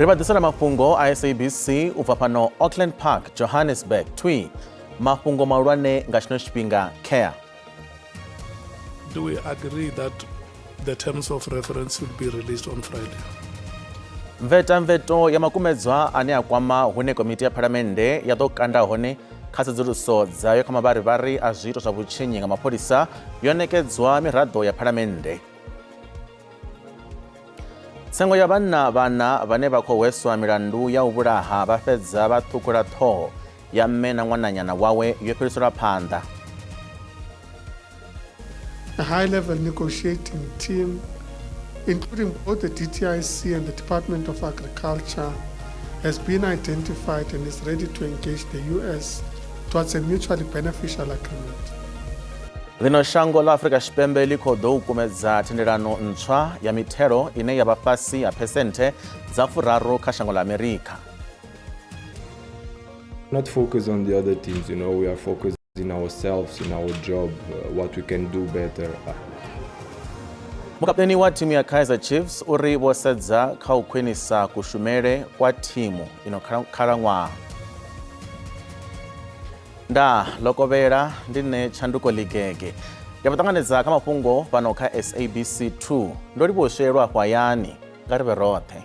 Ri vha ḓisela mafhungo a SABC u bva fhano Auckland Park, Johannesburg. Twi mafhungo mahulwane nga tshino tshifhinga care. Do we agree that the terms of reference will be released on Friday? Mvetamveto ya makumedzwa ane a kwama hune komiti ya phalamennde ya ḓo kanda hone kha tsedzuluso dzayo kha mavharivhari a zwiito zwa vhutshinyi nga mapholisa yo ṋekedzwa miraḓo ya phalamennde. Tsengo ya vhanna vhana vhane vha khou hweswa milandu ya u vhulaha vha fhedza vha ṱhukhula ṱhoho ya mme na ṅwananyana wawe yo fhiriselwa phanḓa. A high-level negotiating team, including both the DTIC and the Department of Agriculture, has been identified and is ready to engage the US towards a mutually beneficial agreement. Ḽino shango ḽa Afrika Tshipembe ḽi khou ḓo u kumedza thendelano ntswa ya mithelo ine ya vha fhasi ha phesenthe dza 30 kha shango ḽa Amerika. Not focus on the other teams, we are focused in ourselves, in our job, what we can do better. Mukapteni wa thimu ya Kaizer Chiefs uri vho sedza kha u khwinisa kushumele kwa thimu ino khalaṅwaha. Nda lokovhela ndi nṋe Tshanduko Ligege. Ndi vha ṱanganedza kha mafhungo fhano kha SABC 2. Ndo livhuwa u swelwa afho hayani. Nga ri vhe roṱhe.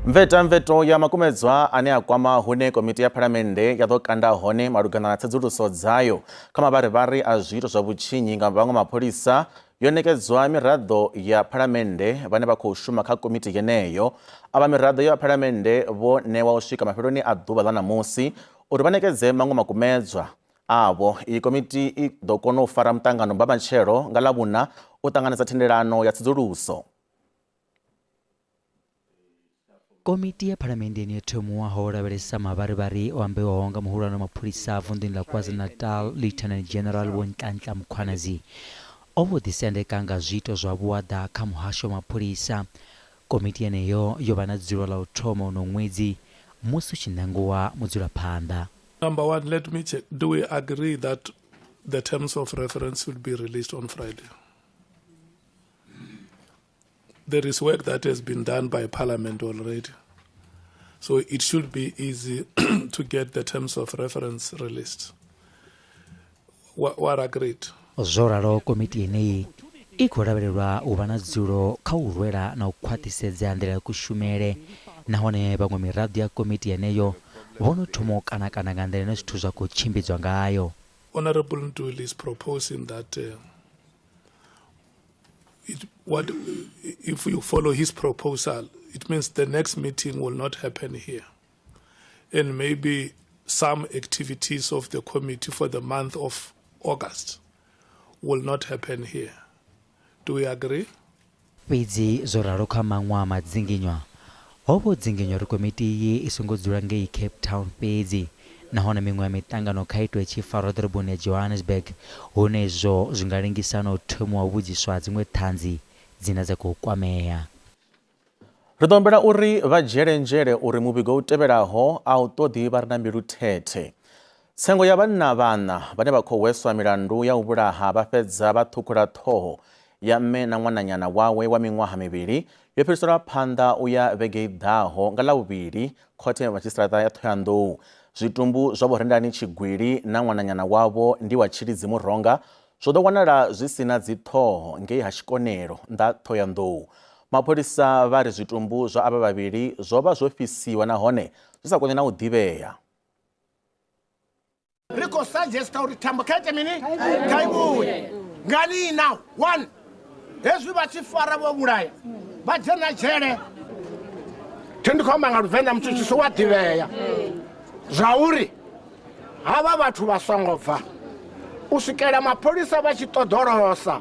Mvetamveto ya makumedzwa ane a kwama hune komiti ya phalamennde ya ḓo kanda hone malugana na tsedzuluso dzayo kha mavharivhari a zwiito zwa vhutshinyi nga vhaṅwe mapholisa yo ṋekedzwa miraḓo ya phalamennde vhane vha khou shuma kha komiti yeneyo. Avha miraḓo ya phalamennde vho ṋewa u swika mafheloni a ḓuvha ḽa ṋamusi uri vha ṋekedze maṅwe makumedzwa avho. Iyi komiti i ḓo kona u fara muṱangano mbamatshelo nga Ḽavhuṋa u ṱanganedza thendelano ya tsedzuluso. Komiti ya Phalamendeni yo thomiwaho u lavhelesa mavharivhari o ambiwaho nga muhulwane wa mapholisa vunḓuni ḽa KwaZulu-Natal Lieutenant General Vho Nhlanhla Mkhwanazi o vho ḓisendeka nga zwiito zwa vhuaḓa kha muhasho wa mapholisa. Komiti yeneyo yo vha na dzulo ḽa u thoma uno ṅwedzi musi hu tshi ṋangiwa mudzulaphanḓa. Number one, let me check. Do we agree that the terms of reference will be released on Friday? There is work that has been done by Parliament already. So it should be easy to get the terms of reference released. What agreed? Zwo ralo komiti yeneyi i khou lavhelelwa u vha na dzulo kha u lwela na u khwaṱhisedza nḓila ya kushumele nahone vhaṅwe miraḓo ya komiti yeneyo vho no thoma u kanakana nga nḓila ine zwithu zwa khou tshimbidzwa ngayo. Honorable Ntuli is proposing that if you follow his proposal, it means the next meeting will not happen here. And maybe some activities of the committee for the month of August will not happen here. Do we agree? Fhedzi zwo ralo kha maṅwe a madzinginywa, ho vha ho dzinginywa uri komiti iyi i songo dzula ngei Cape Town fhedzi nahone miṅwe ya miṱangano kha itwe i tshi farwa ḓoroboni ya Johannesburg hune izwo zwi nga lengisa na u thomiwa u vhudziswa ha dziṅwe ṱhanzi dzine dza khou kwamea. Ri ḓo humbela uri vha dzhiele nzhele uri muvhigo u tevhelaho a u ṱoḓi vha re na mbilu thethe. Tsengo ya vhanna vhaṋa vhane vha khou hweswa milandu ya u vhulaha vha fhedza vha ṱhukhula ṱhoho ya mme na ṅwananyana wawe wa miṅwaha mivhili yo fhiriselwa phanḓa u ya vhege i ḓaho nga Ḽavhuvhili khothe ya madzhisiṱiraṱa ya Ṱhohoyanḓou. Zwitumbu zwa Vho Rendani Tshigwili na ṅwananyana wavho ndi wa Tshilidzi Muronga zwo ḓo wanala zwi si na dziṱhoho ngei ha Tshikonelo nnḓa Ṱhohoyanḓou. Mapholisa vha ri zwitumbu zwa avha vhavhili zwo vha zwo fhisiwa nahone zwi sa koni na u ḓivhea. Ri khou suggesta uri thambo kha ite mini, kha i vhuye ngani na one hezwi vha tshi fara vho vhulaya vha dzhena dzhele. Thi ndi khou amba nga Luvenḓa, mutshutshisi wa ḓivhea zwa uri havha vhathu vha songo bva u swikela mapholisa vha tshi ṱoḓolosa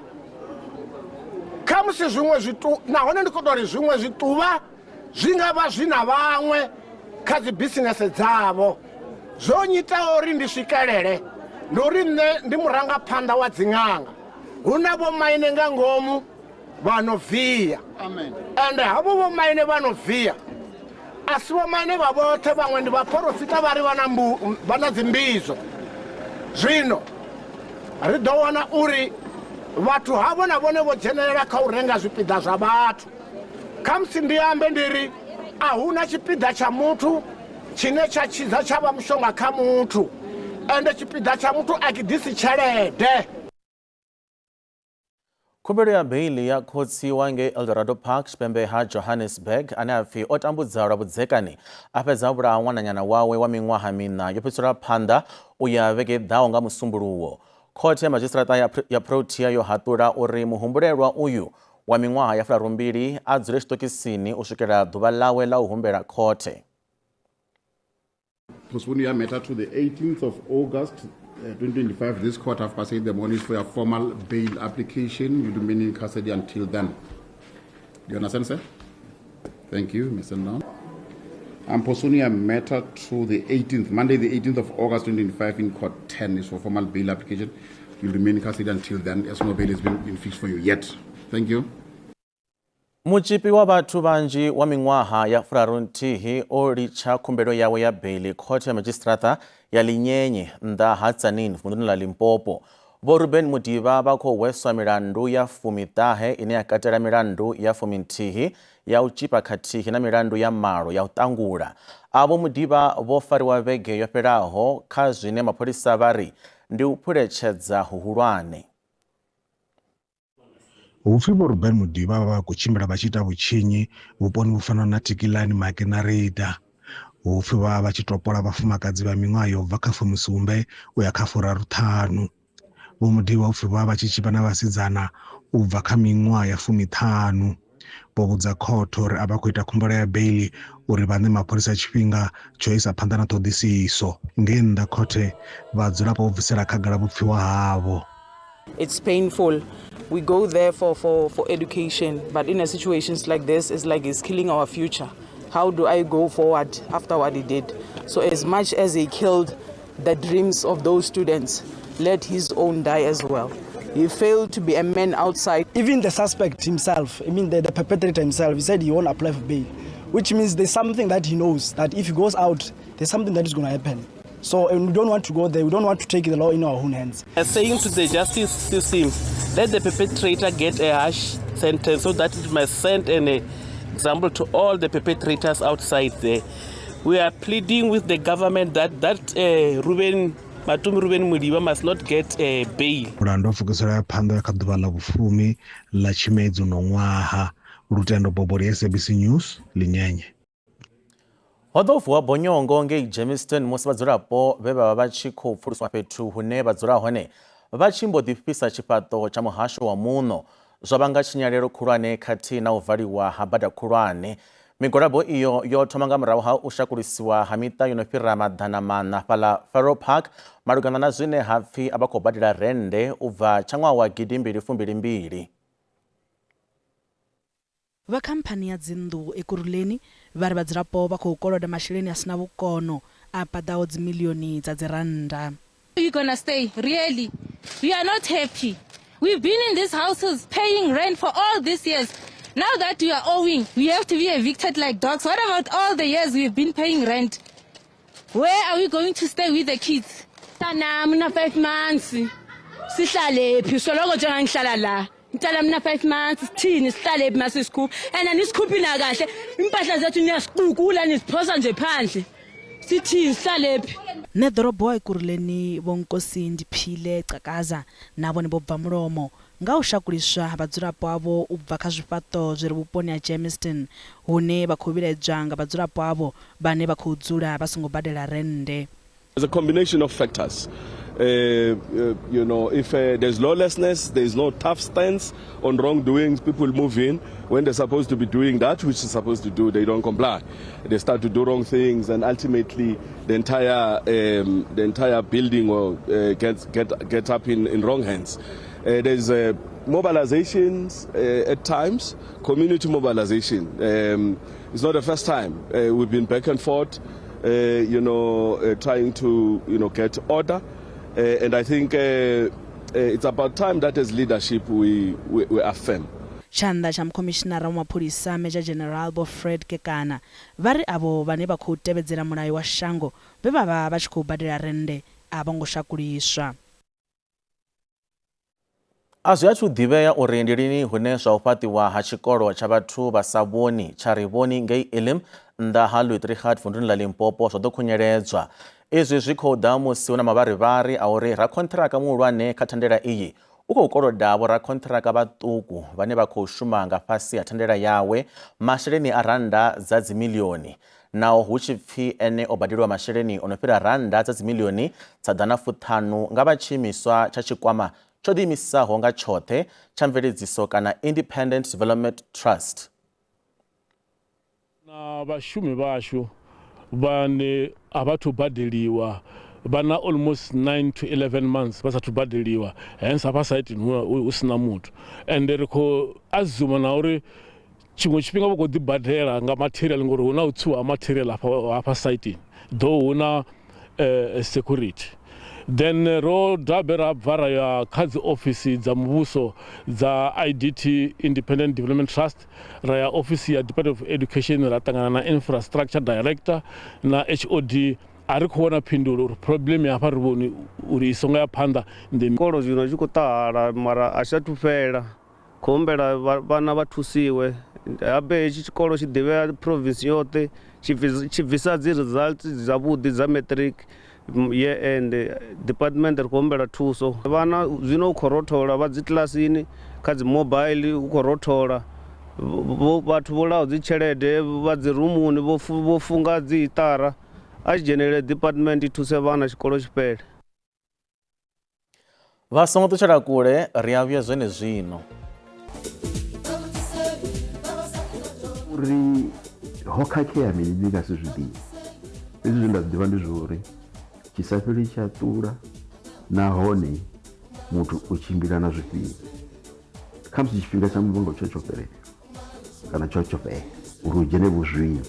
khamusi zwiṅwe zwitu, nahone ndi khou tou ri zwiṅwe zwiṱuvha zwi nga vha zwi na vhaṅwe kha dzi bisinese dzavho. Zwo nyitaho uri ndi swikelele ndi uri nṋe ndi murangaphanḓa wa dziṅanga, hu na vhomaine nga ngomu vha no via, ende havho vhomaine vha no via A si vhomaine vha vhoṱhe, vhaṅwe ndi vhaporofita vha ri vha na dzimbidzo. Zwino ri ḓo wana uri vhathu havho na vhone vho dzhenelela kha u renga zwipiḓa zwa vhathu. Khamusi ndi ambe ndi ri a hu na tshipiḓa tsha muthu tshine tsha tshidza tsha vha mushonga kha muthu, ende tshipiḓa tsha muthu a tshi ḓisi tshelede. Khumbelo ya beiḽi ya khotsi wa ngei Eldorado Park tshipembe ha Johannesburg ane a pfi o tambudza lwa vhudzekani a fhedza a vhulaha ṅwananyana wawe wa miṅwaha miṋa yo fhiriselwa phanḓa u ya vhege i ḓaho nga Musumbuluwo. Khothe ya madzhisiṱiraṱa ya Protea yo haṱula uri muhumbulelwa uyu wa miṅwaha ya 32 a dzule tshiṱokisini u swikela ḓuvha ḽawe ḽa u humbela khothe. Postpone your matter to the 18th of August 2025, this court 8:30 in the morning for your formal bail application. You remain in custody until then. Do you understand, sir? Thank you, Mr. Down. I'm postponing your matter to the 18th, Monday, the 18th of August 2025 in court 10 is for formal bail application. You remain in custody until then, as no bail has been fixed for you yet. Thank you. Mutzhipi wa vhathu vhanzhi wa miṅwaha ya 31 o litsha khumbelo yawe ya beiḽi khothe ya madzhisiṱiraṱa ya Linyenye nnḓa ha Tzaneen vunḓuni ḽa Limpopo. Vho Ruben Modiba vha khou hweswa milandu ya 90 ine ya katela milandu ya 11 ya u tzhipa khathihi na milandu ya 8 ya u ṱangula. Avho Modiba vho fariwa vhege yo fhelaho kha zwine mapholisa vha ri ndi u phuletshedza huhulwane. Hu pfi Vho Ruben Modiba vha vha khou tshimbila vha tshi ita vhutshinyi vhuponi vhu fanaho na Tikilani, Maki na Rida. Hu pfi vha vha tshi topola vhafumakadzi vha miṅwaha yo bva kha 17 u ya kha 35. Vho Modiba hu pfi vha vha tshi tshipa na vhasidzana u bva kha miṅwaha ya 15. Vho vhudza khothe uri a vha khou ita khumbelo ya beiḽi uri vha ṋee mapholisa tshifhinga tsho isa phanḓa na ṱhoḓisiso. Ngei nnḓa khothe vhadzulapo vho bvisela khagala vhupfiwa havho. It's painful. We go there for education, but in a situations like this, it's like it's killing our future. How do I go forward after what he did? So as much as he killed the dreams of those students, let his own die as well. He failed to be a man outside. Even the suspect himself, I mean the perpetrator himself, he said he won't apply for bail, which means there's something that he knows, that if he goes out, there's something that is going to happen. So and we don't want to go there. We don't want to take the law in our own hands. Saying to the justice system, let the perpetrator get a harsh sentence so that it must send an example to all the perpetrators outside there. We are pleading with the government that Ruben Matumi Ruben Modiba must not get a bail. Mulandu wo pfukiselwa phanḓa kha ḓuvha ḽa vhufumi ḽa Tshimedzi uno ṅwaha. Lutendo Boboli, SABC News, Linyenye. Ho ḓo vuwa bonyongo ngei Germiston musi vhadzulapo vhe vha vha vha tshi khou pfuluswa fhethu hune vha dzula hone vha tshi mbo ḓi fhisa tshifhaṱo tsha muhasho wa muno, zwa vhanga tshinyalelo khulwane khathihi na u valiwa ha bada khulwane. Migwalabo iyo yo thoma nga murahu ha u shakulisiwa ha miṱa yo no fhira 400 fhaḽa Farrow Park malugana na zwine ha pfi a vha khou badela rennde u bva tsha ṅwaha wa 2022. Vha khamphani ya dzinnḓu Ekurhuleni vha ri vhadzulapo vha khou koloda masheleni a sina vhukono a paḓaho dzimilioni dza dzirannda. We gonna stay, really? We are not happy. We've been in these houses paying rent for all these years. Now that we are owing, we have to be evicted like dogs. What about all the years we've been paying rent? Where are we going to stay with the kids? Nami na 5 months sihlale phi? Soloko njengangihlala la ngicela mina 5 months, sithini, sihlale phi masisikhupha? And anisikhuphi na kahle, impahla zethu niyasiqukula, nisiphosa nje phandle. Sithini, sihlale phi? Ṋeḓorobo wa Ekurhuleni Vho Nkosi Ndiphile Xhakaza na vhone vho bva mulomo nga u shakuliswa ha vhadzulapo avho u bva kha zwifhaṱo zwi re vhuponi ha Germiston hune vha khou vhilaedzwa nga vhadzulapo avho vhane vha khou dzula vha songo badela rennde. It's a combination of factors. If there's lawlessness, there's no tough stance on wrongdoings, people move in. When they're supposed to be doing that which is supposed to do, they don't comply. They start to do wrong things, and ultimately the entire building will get up in wrong hands. There's mobilizations at times, community mobilization. It's not the first time. We've been back and forth, trying to get order. And I think it's about time that as leadership we affirm. Tshanḓa tsha mukhomishinara wa mapholisa Major General Vho Fred Kekana vha ri avho vhane vha khou tevhedzela mulayo wa shango vhe vha vha vha tshi khou badela rennde a vho ngo shakuliswa. A zwi athu ḓivhea uri ndi lini hune zwa u fhaṱiwa ha tshikolo tsha vhathu vha sa vhoni tsha Rivoni ngei Elim nnḓa ha Louis-Trichardt vunduni ḽa Limpopo zwa ḓo khunyeledzwa. Izwi zwi khou ḓa musi hu na mavharivhari a uri rakhonṱhiraka muhulwane kha thandela iyi u khou koloda vhorakhonṱhiraka vhaṱuku vhane vha khou shuma nga fhasi ha thandela yawe masheleni a rannda dza dzimiḽioni naho hu tshi pfi ene o badeliwa masheleni o no fhira rannda dza dzimiḽioni dza ḓana fuṱhanu nga vha tshiimiswa tsha tshikwama tsho ḓiimisaho nga tshoṱhe tsha mveledziso kana Independent Development Trust. Na vhashumi vhashu vhane a vha thu badeliwa vha na almost 9 to 11 months vha sathu badeliwa hence hafha saitini hu sina muthu ende ri khou assume na uri tshiṅwe tshifhinga vha khou ḓi badela nga material ngori hu na u tsiwa ha material hafha hafha saitini though hu na security then ro dovha ra bva ra ya kha dzi ofisi dza muvhuso dza IDT Independent Development Trust ra ya ofisi ya Department of Education ra ṱangana na infrastructure director na HOD a ri khou wana phindulo uri problem ya hafha ri vhoni uri i songo ya phanḓa ndi tshikolo zwino tshi khou ṱahala mara a tshi athu fhela Khou humbela vhana vha thusiwe habe hetshi tshikolo tshi ḓivhea province yoṱhe tshi bvisa dzi results dzavhuḓi dza matric year end department ri khou humbela thuso vhana zwino hu khou rothola vha dzi kilasini kha dzi mobile hu khou rothola vhathu vho ḽaho dzi tshelede vha dzi rumuni vho funga dzi hiṱara a tshi dzhenelele department i thuse vhana tshikolo tshi fhele. Vha songo ṱutshela kule, ri a vhuya zwenezwino. Uri ho khakhea mini ndi nga si zwi ḓivhe, fhedzi zwine nda zwi ḓivha ndi zwa uri tshi sa fheli tshi a ṱula nahone muthu u tshimbila na zwifhinga. Khamusi tshifhinga tsha muvhango tsho tsho fhelela kana tsho tsho fhela uri u dzhene vho zwino.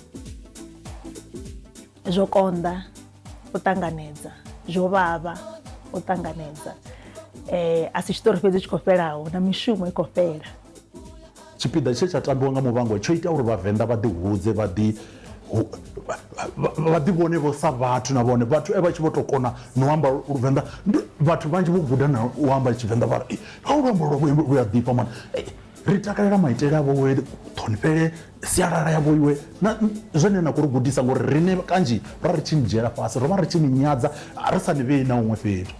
Zwo konḓa u ṱanganedza zwo vhavha u ṱanganedza a si tshiṱori fhedzi tshi khou fhelaho na mishumo i khou fhela. Tshipiḓa tshe tsha tambiwa nga Muvhango tsho ita uri Vhavenḓa vha ḓihudze, vha ḓi vha ḓi vhone vho sa vhathu na vhone vhathu vha tshi vho tou kona na u amba Luvenḓa. Vhathu vhanzhi vho guda na u amba Tshivenḓa vha ri holu luambo lwa lu a ḓifha mani. Ri takalela maitele a vhoiwe, ṱhonifhele sialala ya vhoiwe na zwine na khou ri gudisa ngori riṋe kanzhi ra ri tshi ni dzhiela fhasi, ro vha ri tshi ni nyadza ri sa ni vhei na huṅwe fhethu.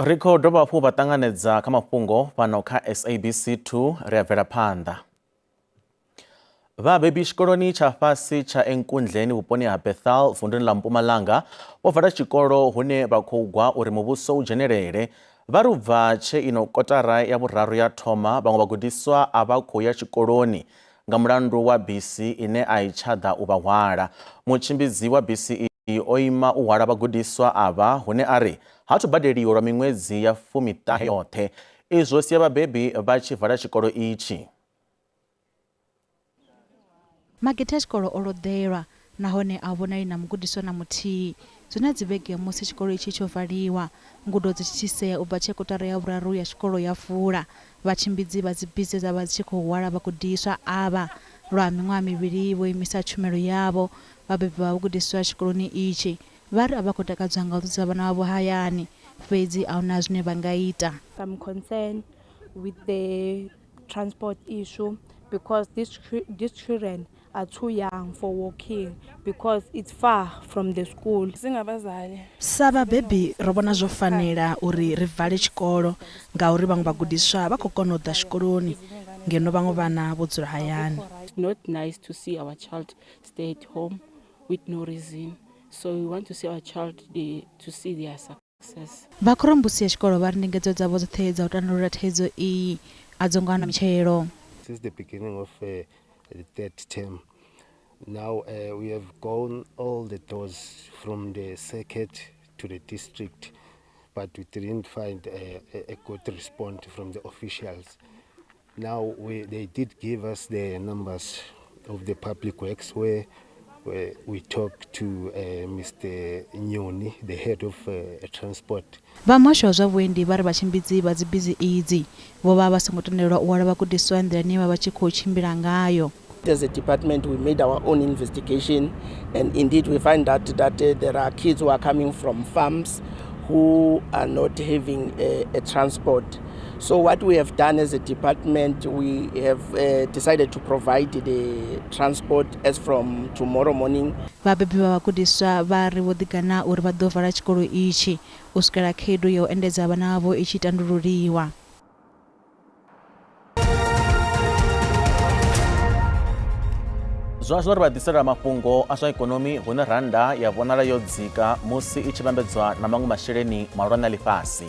Ri khou dovha hafhu vha ṱanganedza kha mafhungo fhano kha SABC 2 ri a bvela phanḓa. Vhabebi tshikoloni tsha fhasi tsha Enkundleni vhuponi ha Bethal vunduni ḽa Mpumalanga vho vala tshikolo hune vha khou gwa uri muvhuso u dzhenelele. Vha ri u bva tshe ino kotara ya vhuraru ya thoma vhaṅwe vhagudiswa a vha khou ya tshikoloni nga mulandu wa bisi ine a i tsha ḓa u vha hwala. Mutshimbidzi wa bisi iyi o ima u hwala vhagudiswa avha hune a ri ha thu badeliwa lwa miṅwedzi ya fumiṱahe yoṱhe. Izwi zwo sia vhabebi vha tshi vala tshikolo itshi. Mageti a tshikolo o loḓelwa nahone a hu vhonali na mugudiswa na muthihi. Zwi na dzivhege musi tshikolo itshi tsho valiwa, ngudo dzi thithisea u bva tshe kotara ya vhuraru ya tshikolo ya vula. Vhatshimbidzi vha dzibisi dze dza vha dzi tshi khou hwala vhagudiswa avha lwa miṅwaha mivhili vho imisa tshumelo yavho. Vhabebi vha vhagudiswa tshikoloni itshi vha ri a vha khou takadzwa nga u ṱusa vhana vhavho hayani, fhedzi a huna zwine vha nga ita. I'm concerned with the transport issue because these, these children are too young for walking because it's far from the school. Sa vhabebi ro vhona zwo fanela uri ri vale tshikolo ngauri vhaṅwe vhagudiswa vha khou kona u ḓa tshikoloni ngeno vhaṅwe vhana vho dzula hayani. It's not nice to see our child stay at home with no reason. So we want to see our child the, to see their success. Vha khorombusi ya tshikolo vha ri ndingedzo dzavho dzoṱhe dza u tandulula thaidzo iyi a dzo ngo aṋwa mitshelo. Since the beginning of uh, the third term, now uh, we have gone all the doors from the circuit to the district, but we didn't find a, a, a good response from the officials. Now we, they did give us the numbers of the public works where We talked to Mr. Nyoni, the head of transport. Vha muhasho wa zwa vhuendi vha ri vhatshimbidzi vha dzibisi idzi vho vha vha songo tendelwa u hwala vhagudiswa nḓilani ye vha vha tshi khou tshimbila ngayo. As a department, we made our own investigation, and indeed we find out that there are kids who are coming from farms who are not having a transport. So what we have done as a department, we have decided to provide the transport as from tomorrow morning. Vhabebi vha vhagudiswa vha ri vho ḓigana uri vha ḓo vala tshikolo itshi u swikela khaedu ya u endedza vhana vhavho i tshi tandululiwa. Zwa zwino ri vha ḓisela mafhungo a zwa ikonomi hune rannda ya vhonala yo dzika musi i tshi vhambedzwa na maṅwe masheleni mahulwane a ḽifhasi.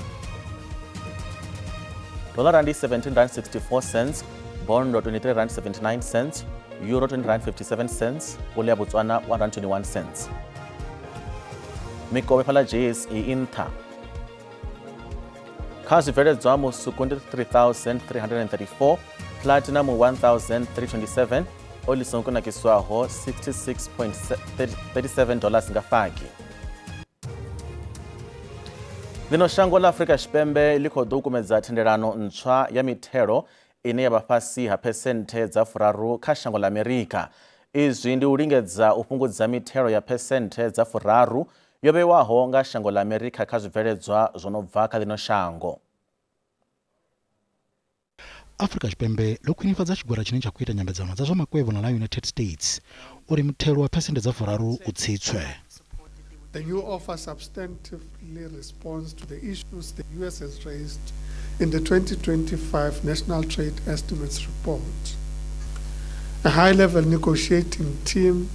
Dollar ndi 17 rand 64 cents, bondo 23 rand 79 cents, euro 20 rand 57 cents, pula ya Botswana 1 rand 21 cents. Mikovhe fhaḽa JSE i nṱha. Kha zwibveledzwa musuku ndi 3334, platinum 1327, oli songo kunakiswaho 66.37 dollars nga fagi. Ḽino shango ḽa Afrika Tshipembe ḽi khou ḓo kumedza thendelano ntswa ya mithelo ine ya vha fhasi ha phesenthe dza 30 kha shango ḽa Amerika. Izwi ndi u lingedza u fhungudza mithelo ya phesenthe dza 30 yo vhewaho nga shango ḽa Amerika kha zwibveledzwa zwo no bva kha ḽino shango. Afrika Tshipembe ḽo khwinifhadza tshigwada tshine tsha khou ita nyambedzano dza zwa makwevho na ḽa United States uri muthelo wa phesenthe dza 30 u tsitswe. The new offer substantively responds to the issues the US has raised in the 2025 National Trade Estimates Report. A high-level negotiating team,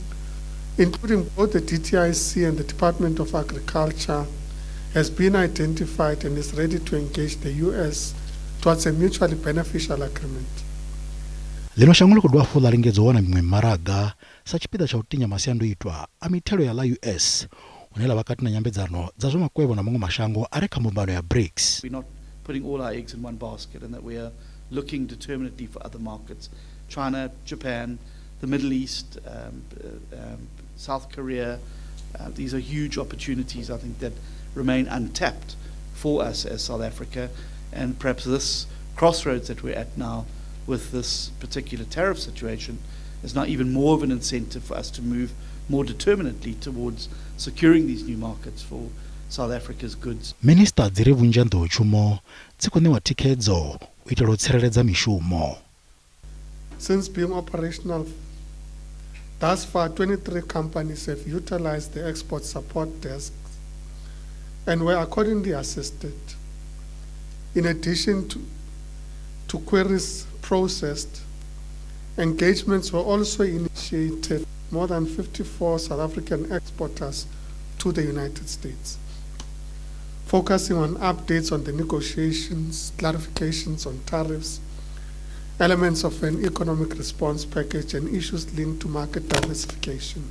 including both the DTIC and the Department of Agriculture, has been identified and is ready to engage the US towards a mutually beneficial agreement. Ḽino shango ḽi khou dovha hafhu ḽa lingedza u wana miṅwe mimaraga sa tshipiḓa tsha u tinya masiandoitwa a mithelo ya ḽa US, hune ḽa vha kati na nyambedzano dza zwa makwevho na maṅwe mashango a re kha mbumbano ya BRICS. We're not putting all our eggs in one basket and that we are looking determinedly for other markets, China, Japan, the Middle East, South Korea. These are huge opportunities, I think, that remain untapped for us as South Africa, and perhaps this crossroads that we're at now with this particular tariff situation is now even more of an incentive for us to move more determinedly towards securing these new markets for South Africa's goods. Minisiṱa dzi ri vhunzhi ha nḓowetshumo dzi khou ṋewa thikhedzo u itela u tsireledza mishumo. Since being operational thus far, 23 companies have utilized the export support desks and were accordingly assisted. In addition to queries processed, engagements were also initiated more than 54 South African exporters to the United States, focusing on updates on the negotiations, clarifications on tariffs, elements of an economic response package, and issues linked to market diversification.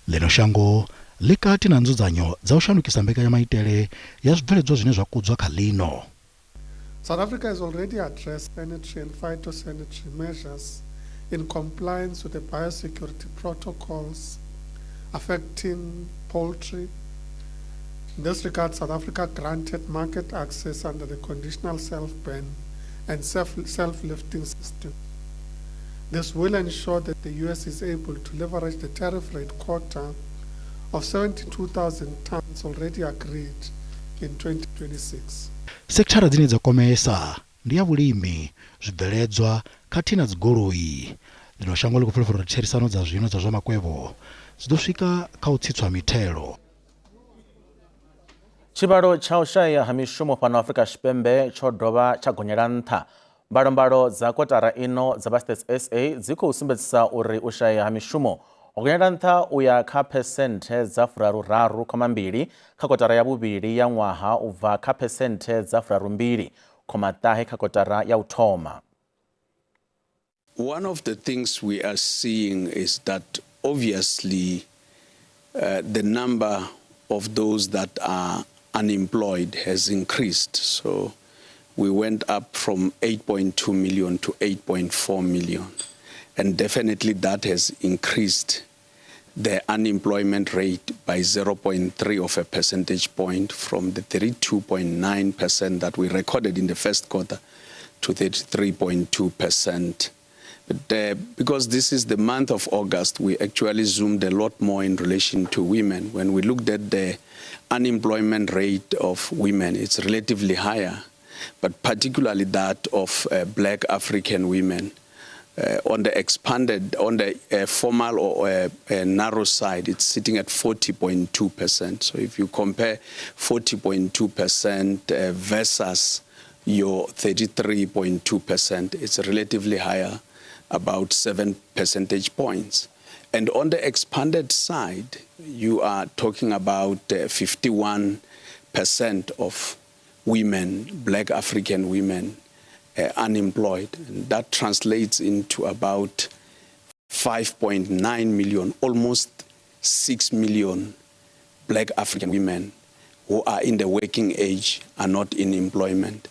Ḽino shango ḽi kati na nzudzanyo dza u shandukisa mbekanyamaitele ya zwibveledzwa zwine zwa kudzwa kha ḽino. South Africa has already addressed sanitary and phytosanitary measures in compliance with the biosecurity protocols affecting poultry. In this regard, South Africa granted market access under the conditional self-ban and self-lifting system. This will ensure that the US is able to leverage the tariff rate quota of 72,000 tons already agreed in 2026. Sekithara dzine dza kwamesa ndi ya vhulimi, zwibveledzwa khathihi na dzigoloi. Ḽino shango ḽi khou fulufhela uri therisano dza zwino dza zwa makwevho dzi ḓo swika kha u tsitswa ha mithelo. Tshivhalo tsha u shaya ha mishumo fhano Afrika Tshipembe tsho dovha tsha gonyela nṱha. Mbalombalo dza kotara ino dza vha Stats SA dzi khou sumbedzisa uri u shaya ha mishumo ho gonyela nṱha u ya kha phesenthe dza 33.2 kha kotara ya vhuvhili ya ṅwaha u bva kha phesenthe dza 32.9 kha kotara ya u thoma. One of the things we are seeing is that obviously the number of those that are unemployed has increased. So we went up from 8.2 million to 8.4 million. And definitely that has increased the unemployment rate by 0.3 of a percentage point from the 32.9% that we recorded in the first quarter to 33.2%. But because this is the month of August, we actually zoomed a lot more in relation to women. When we looked at the unemployment rate of women, it's relatively higher, but particularly that of black African women. On the expanded, on the formal or narrow side, it's sitting at 40.2%. So if you compare 40.2% versus your 33.2%, it's relatively higher, about 7 percentage points. And on the expanded side, you are talking about 51% of women, black African women, unemployed. And that translates into about 5.9 million, almost 6 million black African women who are in the working age are not in employment.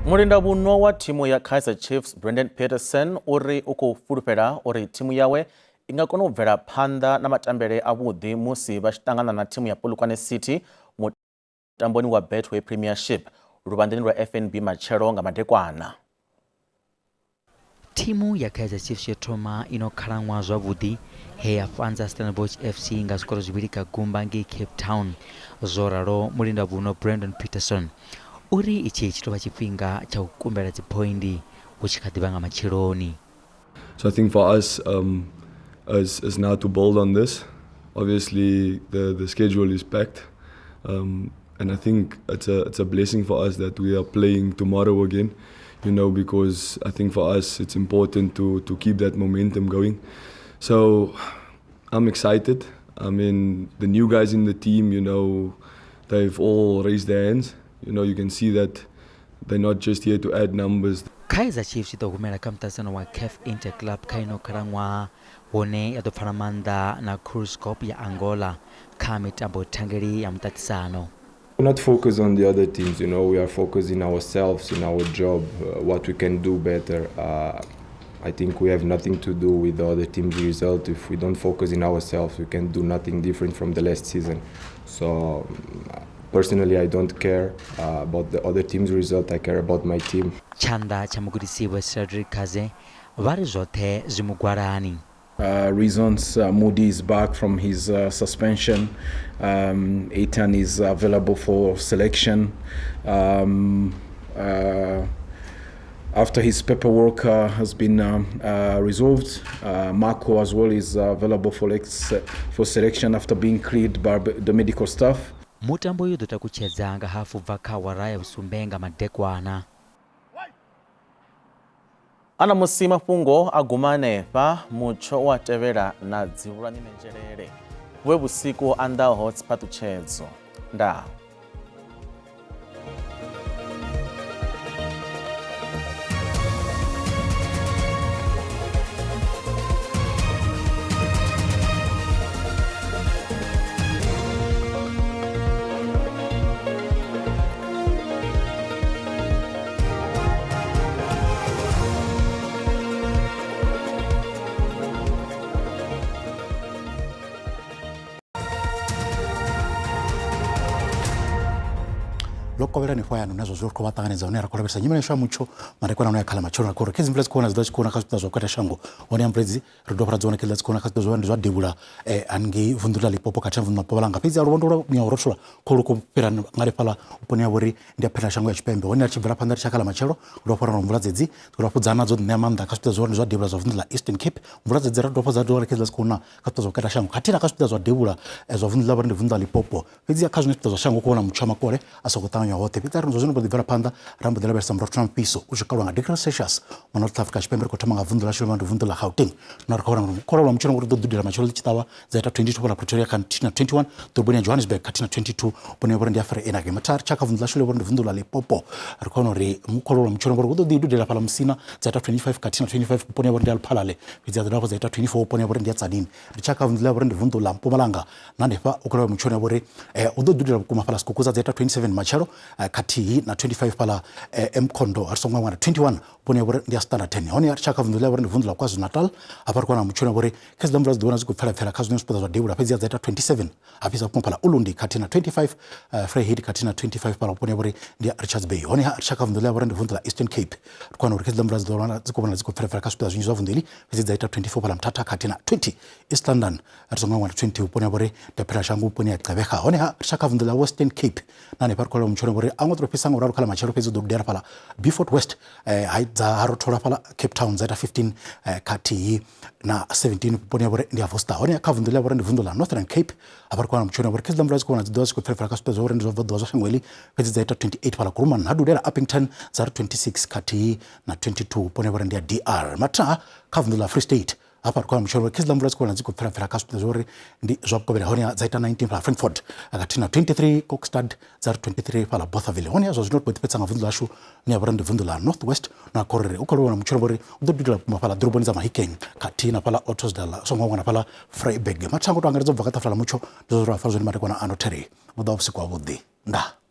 Mulindavhuno wa thimu ya Kaizer Chiefs Brandon Petersen uri u khou fulufhela uri thimu yawe i nga kona u bvela phanḓa na matambele avhuḓi musi vha tshi ṱangana na thimu ya Polokwane City mutamboni wa Betway Premiership luvhanḓeni lwa FNB matshelo nga madekwana. Thimu ya Kaizer Chiefs yo thoma ino khalaṅwaha zwavhuḓi he ya fhanza Stellenbosch FC nga zwikoro zwivhili kha gumba ngei Cape Town. Zwo ralo mulindavhuno Brandon Peterson uri itshi tshi tou vha tshifhinga tsha u kumbela dziphoindi hu tshi kha ḓi vha nga matsheloni. So I think for us is now to build on this. Obviously the schedule is packed, and I think it's a blessing for us that we are playing tomorrow again, you know, because I think for us it's important to keep that momentum going. So I'm excited. I mean, the new guys in the team, you know, they've all raised their hands. You know, you can see that they're not just here to add numbers. Kaizer Chiefs i ḓo humela kha muṱaṱisano wa CAF Interclub kha ino khalaṅwaha hune ya ḓo pfala maanḓa na Cruz Corp ya Angola kha mitambo thangeli ya muṱaṱisano. We're not focused on the other teams, you know, we are focused in ourselves, in our job, what we can do better. I think we have nothing to do with the other team's result. If we don't focus in ourselves, we can do nothing different from the last season. So personally, I don't care about the other team's result. I care about my team. Tshanḓa tsha mugudisi Vho Cedric Kaze vha ri zwoṱhe zwi mugwalani. Reasons, Moody is back from his suspension. Ethan is available for selection. After his paperwork has been resolved, Marco as well is available for selection after being cleared by the medical staff. Mutambo uyu ḓo takutshedza nga hafu bva kha awara ya vhusumbe nga madekwana. Ana musi mafhungo a guma hanefha, mutsho u a tevhela na dzivhulwani nenzhelele. Vhuwe vhusiku anḓaho dziphaṱhutshedzo. Ndaa. Kovhela hanefho hayani hune zwa zwino ri khou vha ṱanganedza hune ra khou lavhelesa nyimele yashu ya mutsho madekwana ano ya kha ḽa matshelo uri khedzi mvula dzi khou wana dzi ḓo tshi khou wana kha zwipiḓa zwa vhukati ha shango hone ya mvula idzi ri dovha ra dzi wana khedzi dzi khou wana kha zwipiḓa zwa ndi zwa devhula haningei vunḓu ḽa Limpopo khathihi na vunḓu ḽa Mpumalanga. Fhedzi luvhondo lwa ya u rothola khou lu khou fhira nga lifhaḽa vhuponi ha vhori ndi ya phela shango ya tshipembe hone ri tshi bvela phanḓa ri tshi kha ḽa matshelo ri dovha ra mvula dzedzi dzi dovha dzana dzo ṋea maanḓa kha zwipiḓa zwa ndi zwa devhula zwa vunḓu ḽa Eastern Cape. Mvula dzedzi ra dovha dza dovha khedzi dzi khou na kha zwipiḓa zwa vhukati ha shango khathihi na kha zwipiḓa zwa devhula zwa vunḓu ḽa vhori ndi vunḓu ḽa Limpopo. Fhedzi kha zwiṅwe zwipiḓa zwa shango u khou vhona mutsho wa makole a songo ṱanganywa hoṱhe. Fhedzi arali zwa zwino mbo ḓi bvela phanḓa ra mbo ḓi lavhelesa murotho na mufhiso u tshi kalwa nga degree Celsius muno South Africa Tshipembe. Ri khou thoma nga vunḓu ḽashu ḽine ndi vunḓu ḽa Gauteng. Na ri khou vhona uri lwa mutshelo uri ḓo dudela matshelo ḽi tshi ṱavha dza ita 22 fhaḽa Pretoria khathihi na 21 ḓoroboni ya Johannesburg khathihi na 22 vhone vhori ndi ya Vereeniging. Mathari tsha kha vunḓu ḽashu ḽine vhori ndi vunḓu ḽa Limpopo. Ri khou vhona uri mukholo lwa mutshelo ngori hu ḓo ḓi dudela fhaḽa Musina dza ita 25 khathihi na 25 vhuponi ha vhori ndi ya Lephalale. Fhedzi dza dovha dza ita 24 vhuponi ha vhori ndi ya Tzaneen. Ri tsha kha vunḓu ḽa vhori ndi vunḓu ḽa Mpumalanga na hanefha u khou lavha mutshelo ya vhori u ḓo dudela vhukuma fhaḽa Skukuza dza ita 27 matshelo. khathihi na 25 fhaḽa Mkhondo ri songo wana 21 vhone vhori ndi ya Standerton. Hone ri tshaka vunḓu ḽa vhori ndi vunḓu ḽa KwaZulu-Natal, hafha ri khou wana mutshoni vhori kha dziḽa mvula dzi ḓi wana dzi khou pfela pfela kha zwiṅwe zwipiḓa zwa devhula, fhedzi dza ita 27 ha fhisa vhukuma fhaḽa Ulundi khathihi na 25 Vryheid khathihi na 25 fhaḽa vhuponi ha vhori ndi ya Richards Bay. Hone ha ri tshaka vunḓu ḽa vhori ndi vunḓu ḽa Eastern Cape, ri khou wana uri kha dziḽa mvula dzi ḓo wana dzi khou vhonala dzi khou pfela pfela kha zwipiḓa zwinzhi zwa vunḓu iḽi, fhedzi dza ita 24 fhaḽa Mthatha khathihi na 20 East London, ri songo wana 20 vhuponi ha vhori ndi ya Phelashango vhuponi ha Gqeberha. Hone ha ri tshaka vunḓu ḽa Western Cape na hanefha ri khou lavha mutshoni vhori a ngo ḓo fhisa nga uralo kha ḽa matshelo, fhedzi u ḓo dudela fhaḽa Beaufort West ha dza ha rothola fhaḽa Cape Town dza ita 15 khathihi na 17 vhuponi ha vhori ndi ya Voster. Hone kha vunḓu ḽa vhori ndi vunḓu ḽa Northern Cape, hafha ri khou wana mutshoni vhori kha dziḽa mvula dzi khou vhona dzi ḓovha dzi khou pfela kha zwipiḓa zwa uri ndi zwa bvaḓuvha zwa shango heḽi, fhedzi dza ita 28 fhaḽa Kuruman, ha dudela Upington dza ri 26 khathihi na 22 vhuponi ha vhori ndi ya DR. Mathina kha vunḓu ḽa Free State, hafha ri khou wana mutshoni uri kha dziḽa mvula dzi khou vhona dzi khou pfela pfela kha zwipiḓa zwa uri ndi zwa vhukovhela, hone dza ita 19 fhaḽa Frankfort khathihi na 23 Kokstad dza ri 23 fhaḽa Bothaville. Hone zwa zwino ri khou ḓifhedza nga vunḓu ḽashu ni ya vhori ndi vunḓu ḽa North West, na khou ri u khou wana mutshoni vhori u ḓo dudela vhukuma fhaḽa ḓoroboni dza Mahikeng khathihi na fhaḽa Ottosdal, songo wana fhaḽa Vryburg. Mathango to angaredza u bva kha ṱafula ḽa mutsho ndi zwo ra fa zwone madekwana ano there vhu ḓa vhusiku havhuḓi ndaa.